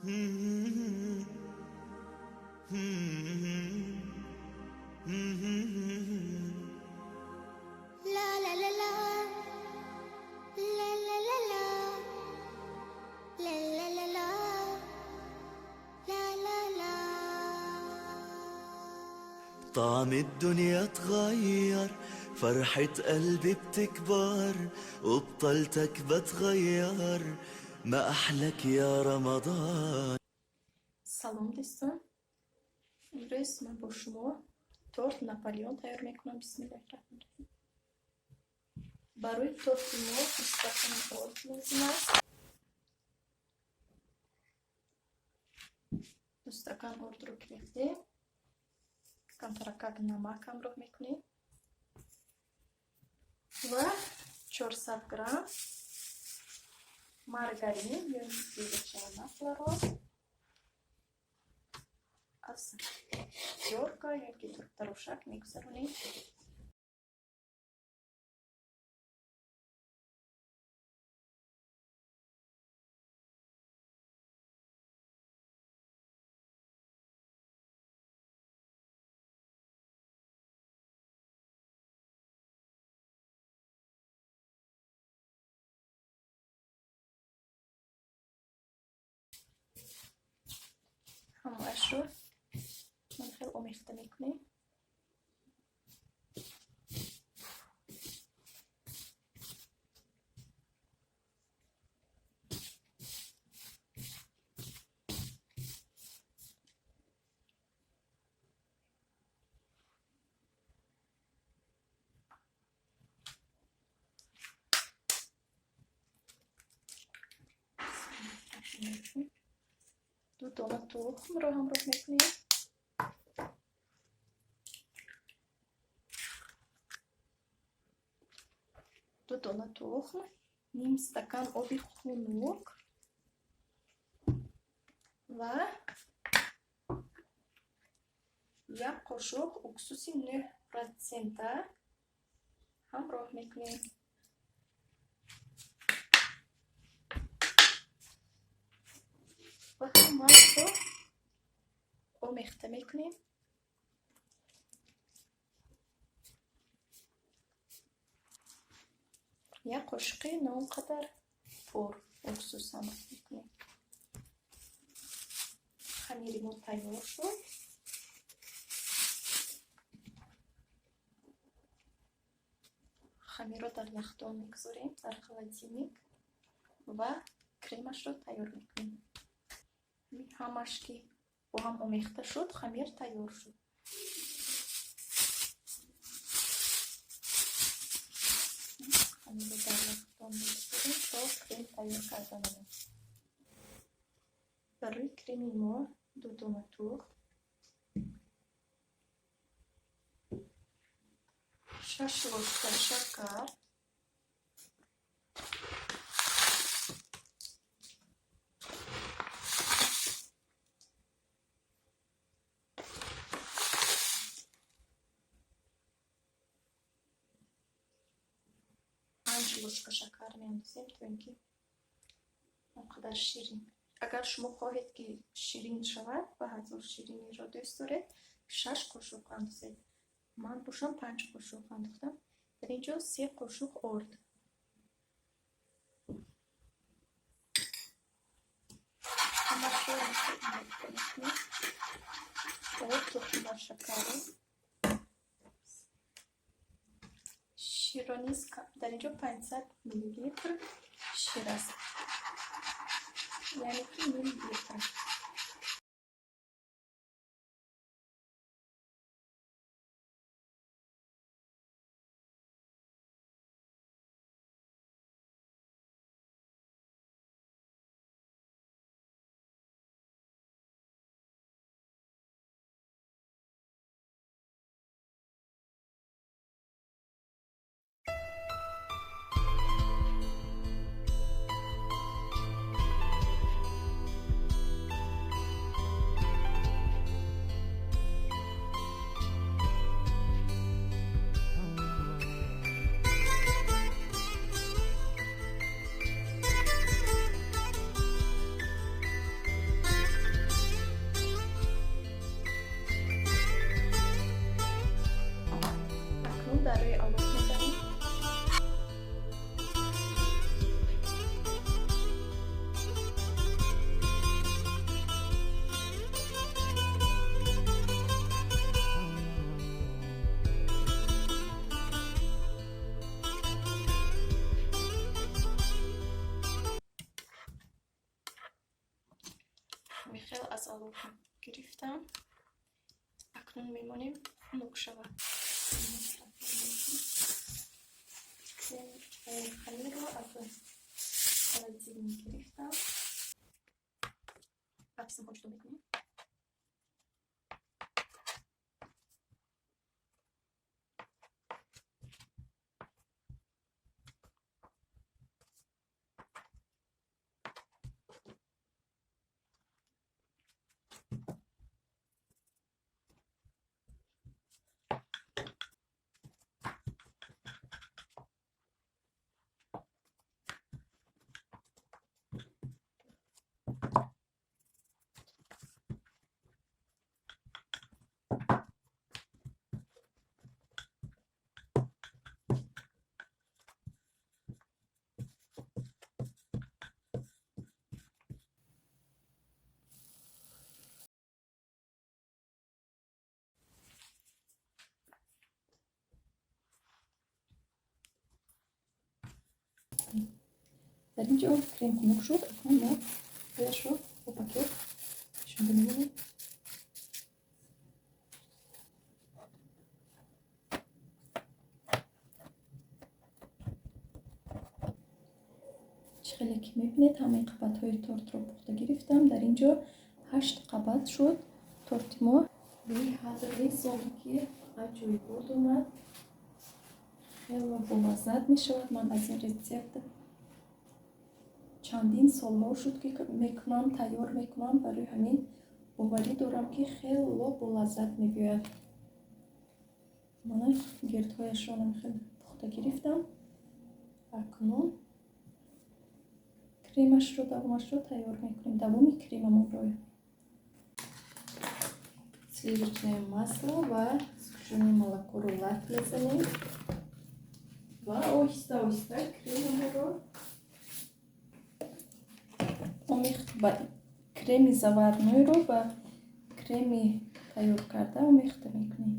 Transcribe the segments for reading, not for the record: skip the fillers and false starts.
La la la la, la la la la, la la la la, la la la. طعم الدنيا اتغير، فرحة قلبي بتكبر، وبطلتك بتغير، ما أحلك يا رمضان. Салом, дӯстон! Имрӯз ман бо шумо торт Наполеон тайёр мекунам. Бисмиллаҳи раҳмони раҳим. Барои торти мо 2 стакан орд лозим аст. 2 стакан ордро гирифтем, камтаракак намак ҳамроҳ мекунем ва 400 грамм маргарин ё сливочное маслоро аз тёрка ёки турктарошак мегузаронем. Ҳамаашро ман хел омехта мекунем. 2 дона тухмро ҳамроҳ мекунем. 2 дона тухм, ним стакан оби хунук ва 1 қошуқ уксуси 9 процента ҳамроҳ мекунем ва ҳамаашро омехта мекунем. 1 қошуқи на он қадар пур уксус ҳамроҳ мекунем. Хамири мо тайёр шуд. Хамирро дар яхдон мегузорем, дар холодильник, ва кремашро тайёр мекунем. Ҳамаш ки бо ҳам омехта шуд, хамир тайёр шуд. Хамирро дар яхдон мегузорем, то крем тайёр карда намоем. Барои креми мо 2 дона тухм, 6 ложка шакар, 5 ложка шакар меандозем, то ин ки он қадар ширин. Агар шумо хоҳед, ки ширин шавад ва ҳазор шириниро дӯст доред, 6 қошуқ андозед. Ман бошам 5 қошуқ андохтам. Дар ин ҷо 3 қошуқ орд. Ҳамашро омехта мекунем, орд, тухм ва шакарро. Ширро низ, дар ин ҷо 500 миллилитр шир аст, яъне ки ним литр. Хел аз олов гирифтам. Акнун мемонем хунук шавад. Хамирро аз холодильник гирифтам. Ба қисмҳо ҷудо мекунем. Дар ин ҷо крем хунук шуд. Акнун мо ояшро бо пакет пешонда мемонем. Чӣ хеле ки мебинед, ҳамаи қабатҳои тортро пухта гирифтам. Дар ин ҷо 8 қабат шуд торти мо. Беҳад резон ки аҷоибот омад, хело болаззат мешавад. Ман аз ин рецепт чандин солҳо шуд ки мекунам, тайёр мекунам. Барои ҳамин боварӣ дорам, ки хело болаззат мебиёяд. Мана гирдҳояшро хеле пухта гирифтам. Акнун кремашро, давомашро тайёр мекунем. Давоми кремамонро сливочное масло ва сгущённое молокоро лат мезанем ва оҳиста оҳиста кремамонро омехт ба креми заварнойро ба креми тайёр карда омехта мекунем.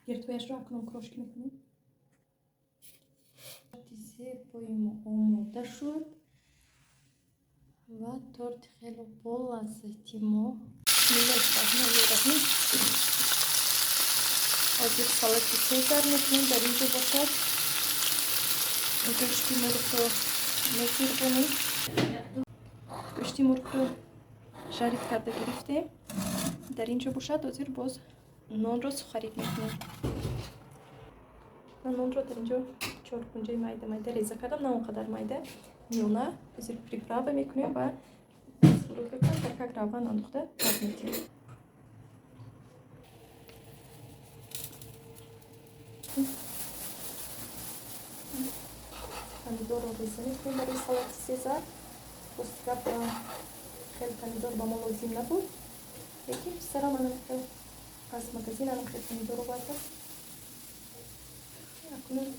Гирдҳояшро акнун крошки мекунем. Торти зебои мо омода шуд ва торти хеле болаззати мо. Бисмиллоҳи. Ҳозир салати Сезар мекунем. Дар ин ҷо бошад гӯшти мурғро мезирбонем. Гӯшти мурғро жарид карда гирифтем. Дар ин ҷо бошад ҳозир боз нонро сухарид мекунем. Ман нонро дар ин ҷо чоркунҷаи майда майда реза кардам, на он қадар майда, миёна. Ҳозир приправа мекунем ва как равған андохта паз метиҳем. Помидорро реза мекунем барои салати Сезар. Рости гап, хеле помидор ба мо лозим набуд, лекин писарам анам хел аз магазин анам хел помидор овардааст. Акнун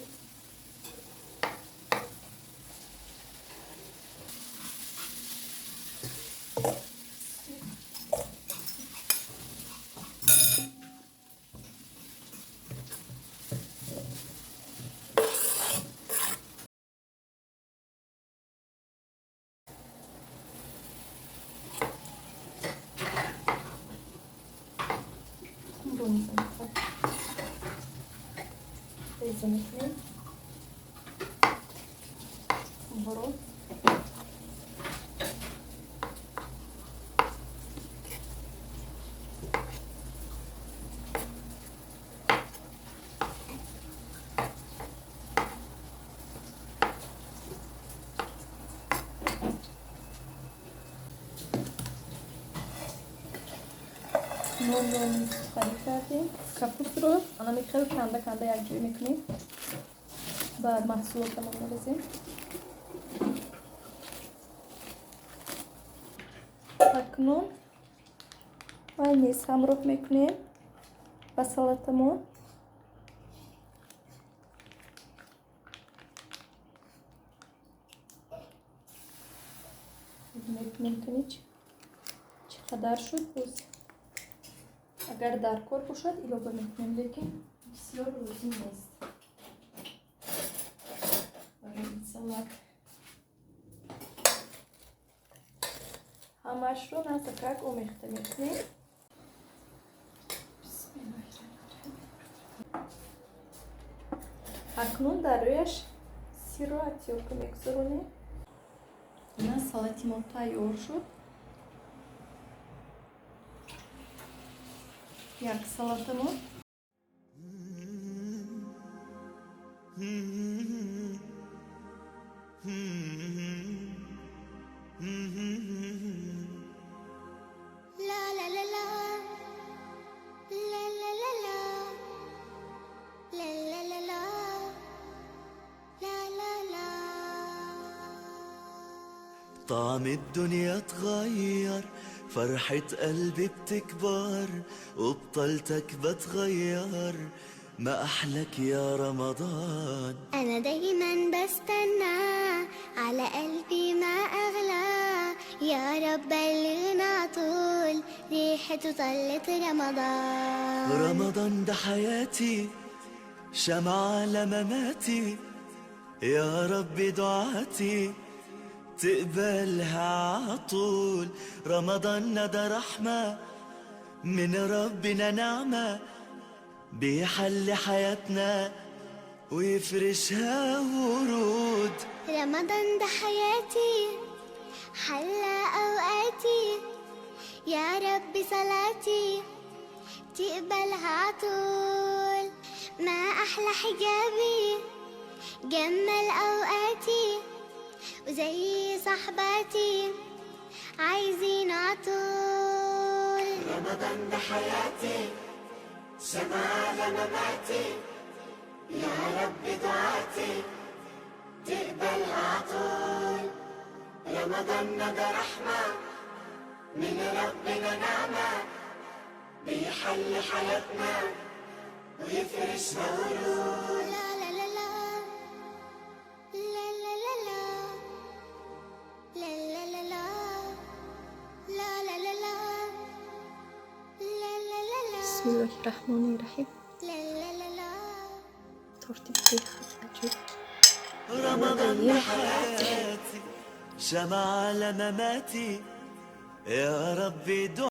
реза мекунем онҳоро. Нонро сухарӣ кардем. Капустро анами хеле канда канда якҷоя мекунем, баъд маҳсулотамон мерезем. Акнун майонез ҳамроҳ мекунем ба салатамон. Мекунем, кани чӣ қадар шуд. Боз агар дар кор бошад, илова мекунем, лекин бисёр лозим нест барои ин салат. Ҳамаашро назакак омехта мекунем. Акнун дар рӯяш сирро отёрка мегузаронем. Ина салати мо тайёр шуд. Як салатамон. La la la la. La la la la. La la la la. La la la. طعم الدنيا اتغير، فرحة قلبي بتكبر، وبطلتك بتغير، ما أحلك يا رمضان. أنا دايما بستنى، على قلبي ما أغلى، يا رب بلغنا طول ريحته طلت رمضان. رمضان ده حياتي، شمعة لمماتي، يا رب دعاتي تقبلها عطول. رمضان ده رحمة من ربنا، نعمة بيحل حياتنا ويفرشها ورود. رمضان ده حياتي، حلى أوقاتي، يا رب صلاتي تقبلها عطول. ما أحلى حجابي، جمل أوقاتي، وزي صحباتي عايزين عطول. رمضان ده حياتي، شمعة لمماتي، يا رب دعاتي تقبلها عطول. رمضان ده رحمة من ربنا، نعمة بيحل حياتنا ويفرشها ورود. لا لا لا لا لا لا لا لا لا لا لا لا لا لا لا لا لا لا لا. Бисмиллоҳи раҳмони раҳим. لا لا لا لا. Торти беҳад аҷиб. رمضان ده حياتي، شمعة لمماتي، يا ربي.